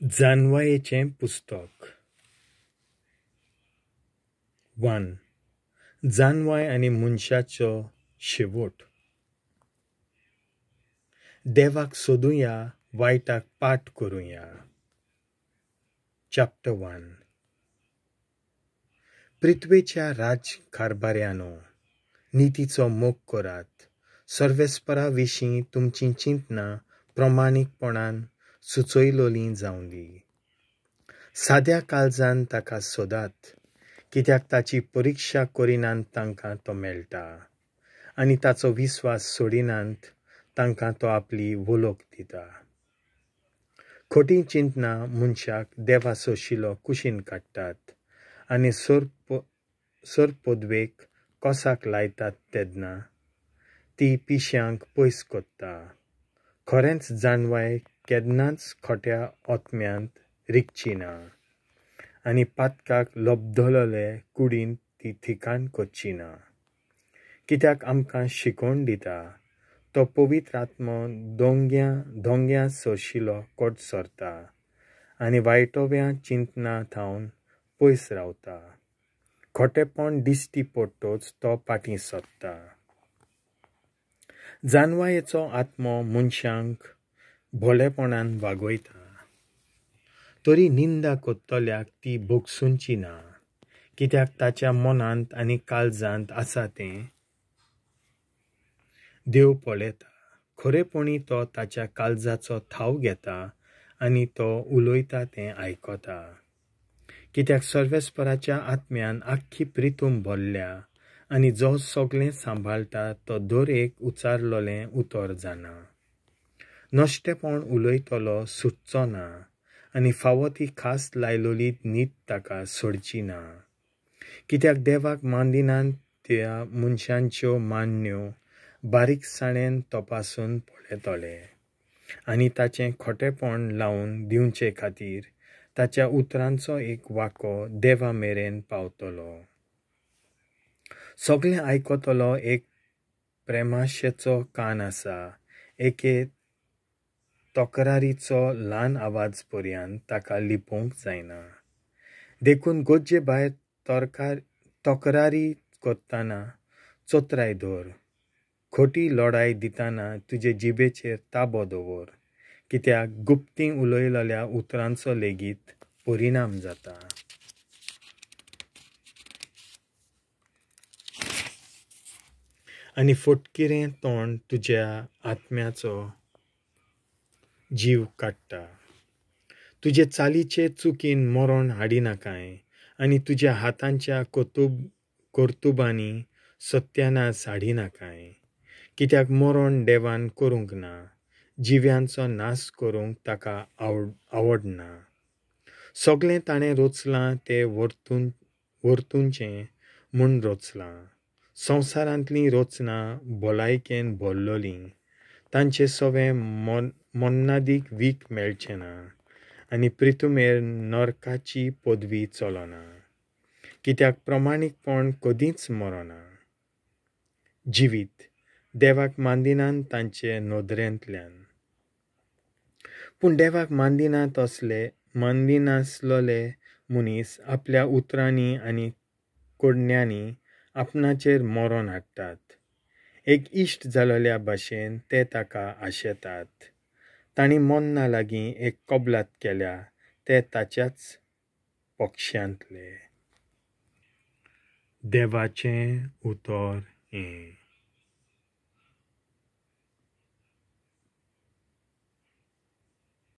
जानवायेचें पुस्तक 1. जानवाय आनी मनशाचो शेवट. देवाक सोदुया, वायटाक पाठ करुया. चॅप्टर 1. पृथ्वेच्या राजकारभाऱ्यांनो, नितीचो मोग करात. सर्वेस्परा विशीं तुमचीं चिंतनां प्रमाणीकपणान सुचयलोलीं जावं दी. साद्या काळजान ताका सोदात, कित्याक ताची परिक्षा करिनात तांकां तो मेळटा आनी ताचो विस्वास सोडिनात तांकां तो आपली वळख दिता. खोटी चिंतनां मनशाक देवा सोशिलो कुशीन काडटात आनी सरपदवेक कोसाक लायतात तेन्ना ती पिश्यांक पयस करता. खरेंच जानवाय केन्नाच खोट्या आत्म्यांत रिगची ना आनी पातकाक लब्धलोले कुडींत ती ठिकाण करची ना. कित्याक आमकां शिकोवन दिता तो पवित्र आत्मो दोंग्या दोंग्या सोशिलो कोट सरता आनी वायटोव्या चिंतना थावन पयस रावता. खोटेपण दिश्टी पडटच तो फाटीं सरता. जानवायेचो आत्मो मनशांक भोलेपणान वागयता, तरी निंदा करतल्याक ती भोगसुची ना, कित्याक ताच्या मनांत आनी काळजांत आसा तें देव पळयता. खरेपणी तो ताच्या काळजाचो थाव घेता आनी तो उलयता तें आयकता. कित्याक सर्वेस्पराच्या आत्म्यान आख्खी प्रितूम भरल्या आनी जो सगळें सांबाळटा तो दर एक उचारलोलें उतर जाणा. नश्टेपण उलयतलो सुटचो ना आनी फावो ती खास लायलोली न्हीद ताका सोडची ना. कित्याक देवाक मानदिनात त्या मनशांच्यो मान्यो बारीकसाणेन तपासून पळयतले आनी ताचें खोटेपण लावन दिवचे खातीर ताच्या उतरांचो एक वाको देवा मेरेन पावतलो. सगळें आयकतलो एक प्रेमाशेचो कान आसा, एके तक्रारीचो ल्हान आवाज पर्यंत ताका लिपोवंक जायना. देखून गरजे भायर तक्रारी करतना चतुराय धर. खोटी लढाय दितना तुजे जिबेचेर ताबो दवर, कित्याक गुप्तीं उलयलेल्या उतरांचो लेगीत परिणाम जाता. आनी फटकिरें तोंड तुज्या आत्म्याचो जीव काडटा. तुजे चालीचे चुकीन मरण हाडिनाकाय आनी तुज्या हातांच्या कर्तुबांनी सत्यानाश हाडिनाकाय. कित्याक मरण देवान करूंक ना, जिव्यांचो नाश करूंक ताका आवडना. सगळें ताणें रचलां तें वर्तुंचें म्हूण रचलां. संवसारांतलीं रचना भलायकेन भरलोलीं, तांचे सवें मन्नादीक वीख मेळचें ना आनी प्रितुमेर नरकाची पदवी चलना. कित्याक प्रमाणीकपण कदींच मरना. जिवीत देवाक मानदिनात तांचे नदरेंतल्यान, पूण देवाक मानदिनासलोले मनीस आपल्या उतरांनी आनी कोडण्यांनी आपणाचेर मरण हाडटात. एक इश्ट जालोल्या भाशेन ते ताका आशेतात. तांणी मन्ना लागीं एक कबलात केल्या, ते ताच्याच पक्षांतले. देवाचें उतर हें.